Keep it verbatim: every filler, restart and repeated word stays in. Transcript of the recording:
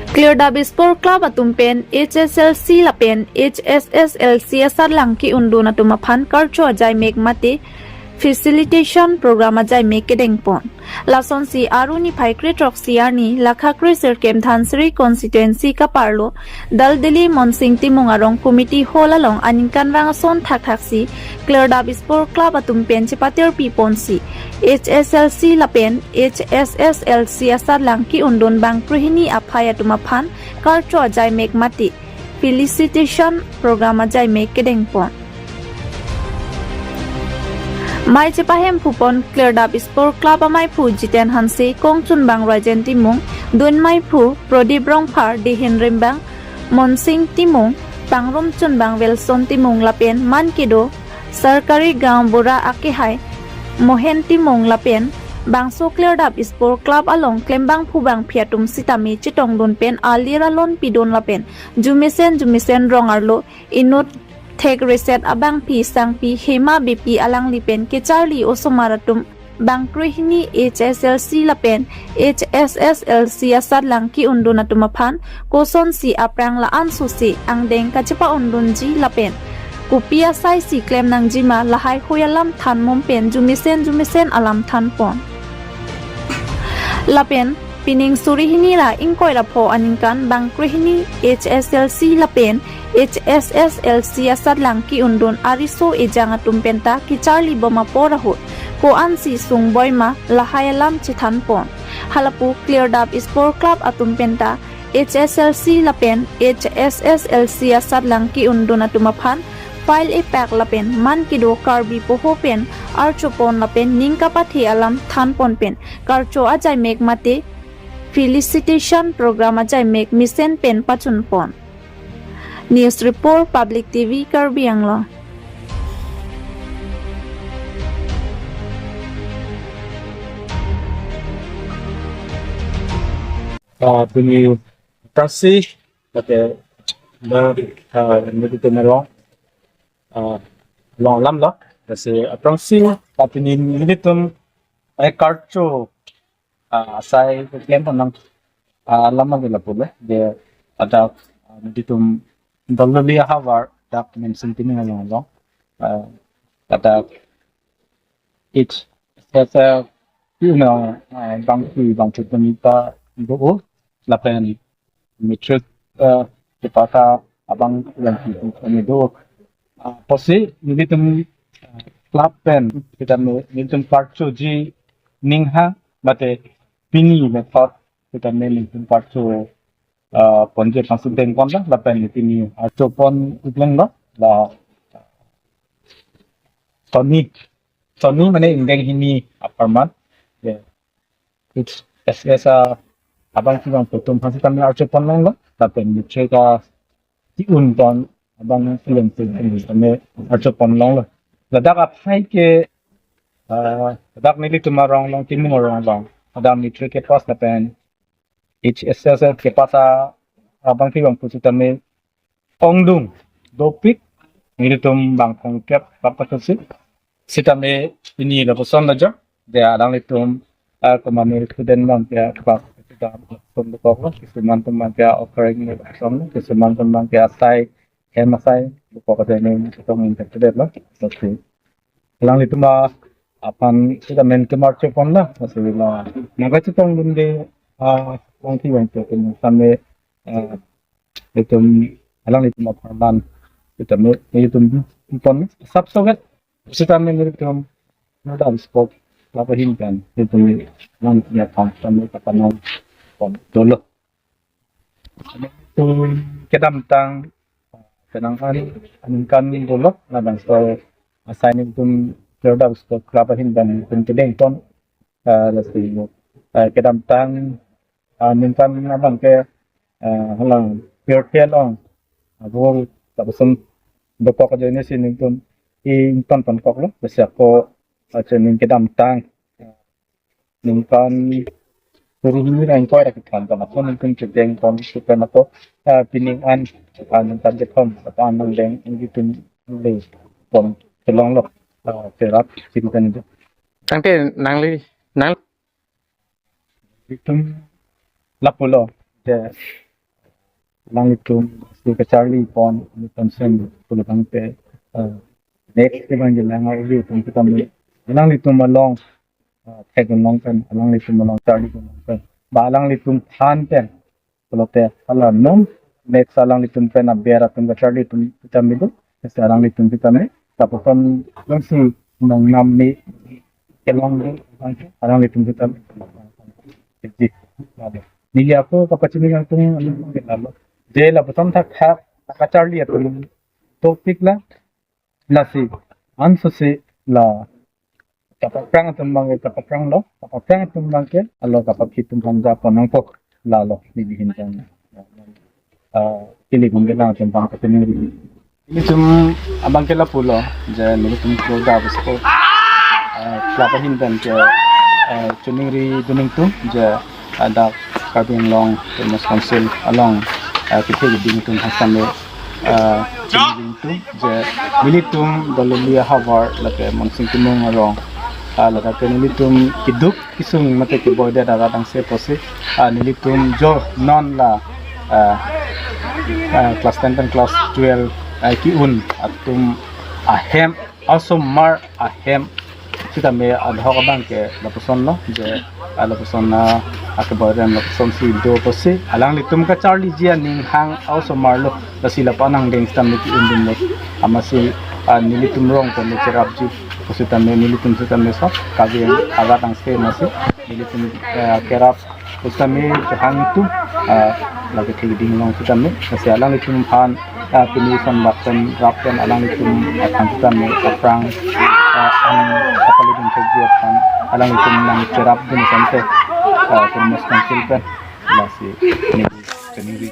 Klirdap Sport Club atum pen H S L C lapen H S S L C asatlang ke-undun atum aphan karcho ajaimek mate facilitation program ajaimek kedengpon. Lasonsi Aru niphai kre-throksi arni Lakha kre-sirkep Dhansiri constituency kaparlo Daldali Monsing Timung arong committee hall along aningkanvang ason thakthaksi Klirdap Sport Club atum pen chepatirpiponsi H S L C lapen H S S L C asatlang ke-undun bang krehini aphai atum aphan karcho ajaimek mate felicitation program ajaimek kedengpon. Mei chepahemphupon Klirdap Sport Club ameiphu Jiten Hanse, kongchunbang Rajen Timung, dunmeiphu Prodip Rongphar, dehin rimbang Monsing Timung, pangrum chunbang Wilson Timung lapen man kedo Sarkari Gaon Bura akehai Mohen Timung lapen bangso Klirdap Sport Club along klembangphu bangphi atum sitame chetongdun pen alir alon pidun lapen jumesen jumesen rong arlo inut thek reset abangpi sangpi Hema Beypi alangli pen kecharli osomar atum bang krehini H S L C lapen H S S L C asatlang ke-undun atum aphan kosonsi aphrang la-an sose angdeng kachepa-undunji lapen kopi asaisi klem nangjima lahai hui alam than mum pen jumesen jumesen alam thanpon. Lapen pining suri hini ra ingkoi ra pho aningkan bang krehini H S L C lapen H S S L C asatlang ke-undun ariso ejang atum penta kecharli bom apor ahut ko-ansi sungboi ma lahai alam chethanpon. Halapu Klirdap Sport Club atum penta H S L C lapen H S S L C asatlang ke-undun atum aphan file epak lapen man kedo Karbi poho pen archopon lapen ning kapathe alam thanpon pen karcho ajaimek mate felicitation program ajaimek mesen pen pachunpon. News report, Public T V, Karbi Anglong. Ah, pini aphrangsi, okay, na, ah, nelitum arong, ah, long alam lo, kasi aphrangsi, ah, pini nelitum, eh, karcho, ah, asai klempon nang, ah, alam agi lapu le, de, ada, ah, nelitum Daldali ahavar, dak Monsing Timung along along, ah, ada, H S S L C, you know, ah, bangphu bangphu pen ta do, lapen matric, ah, kepasa abang yang itu kami do. Ah, pusi nelitum, ah, club pen kita nelitum karchoji ningha mate pini method kita nelitum karcho, ah, ponji pangsi dengpon la lapen pini archopon ipleng lo la Sony, Sony mane ingdeng hini aparman. Ya. H S S, ah, abangphu bangphu atum aphan sitame archopon longlo, lapen matric, ah, ke-unpon abangphu bangphu atum sitame archopon longlo. Ladak aphai ke, ah, ladak nelitum arong along, Timung arong along, ladak matric kepass lapen H S S L C kepass abangphu bangphu sitame ongdung dopik, nelitum bang thomkep bang pachunsi. Sitame pini lapuson lo jo. De alanglitum, ah, kemani student bang ke kepass sitame lapuson dokok lo. Kisuman atum bang ke offering lapuson lo. Kisuman atum bang ke asai, hem asai dokok aja ne chetong interested lo. Oke. Alanglitum aphan sitame nelitum archopon la, masalah la. Nangkachetongdunde, ah, bangphu bangphu atum sitame, ah, itum alanglitum aparman sitame itum pon sap soget sitame nelitum Daldali Sport Club ahin pen itum nang ya pon sitame kapanong pon dolo. Itum kedamtang penang an aningkan dolo, labangso asai nelitum Daldali Sport Club ahin pen itum kedengpon, ah, lasi, ah, kedamtang, ah, ningkan abang ke, ah, halang pirthe along, ah, bol lapuson dokok aja ne si nelitum ingtonpon koklo, besi ako, ah, chening kedamtang, ah, ningkan suri hini ra ingkoi ra kethan tama ko nelitum kedengpon supen ako, ah, pining an, ah, ningkan kethom, ah, nangdeng nelitum le pon kelong lo, ah, terap sini kan itu. Tangte nangli, nang Itum lapulo, de, alanglitum si kacharli pon, alanglitum sen pulo tangte, eh, next ke bang jelang avi atum sitame alanglitum along, eh, thekdun long pen, alanglitum along charlidun long pen, ba alanglitum than pen pulote hala non next alanglitum pen aber atum kacharli atum sitame do, si alanglitum sitame lapuson jongsi nongnam ni kelong do, alanglitum sitame. Ji, lalo. Neli ako kapachini kangtung lalo. Je lapuson thakthak kacharli atum tokpik la, lasi ansose la kapaprang atum bang kapaprang lo, kapaprang atum bang ke alo kapaphi atum bang ja ponang pok lalo, neli hin jang. Ah, kili gung ke nangtum bang kachiningri. Nelitum abang ke lapulo, je nelitum Kurga Sport, ah, club ahin pen ke, ah, chiningridun ingtung, je, ah, dak Karbi Anglong Autonomous Council along, ah, kethe keding atum hasam le, ah, chiningridun ingtung, je nelitum Dololi ahavar lake Monsing Timung arong, ah, ladak ke nelitum keduk kesung mate keboidet arat angse pusi, ah, nelitum jo non la, ah, ah, class ten pen class twelve, ah, ke-un atum ahem, osomar ahem sitame adhok abang ke lapuson lo, je, ah, lapuson na akeboidet lapuson si do pusi, alanglitum kacharliji aning hang osomar lo, lasi lapu-an angdeng sitame ke-undun lo. Amatsi, ah, nelitum rong pen cherapji pusitame nelitum sitame sok kave arat angse amatsi nelitum, eh, kerap pusitame kehang atum, eh, lake thekding long sitame, lasi alanglitum aphan, eh, pini son bak pen rap pen alanglitum aphan sitame aphrang, eh, an kapalidun thekji aphan alanglitum nangcherapdun asonte, eh, Autonomous Council pen, lasi neli, neli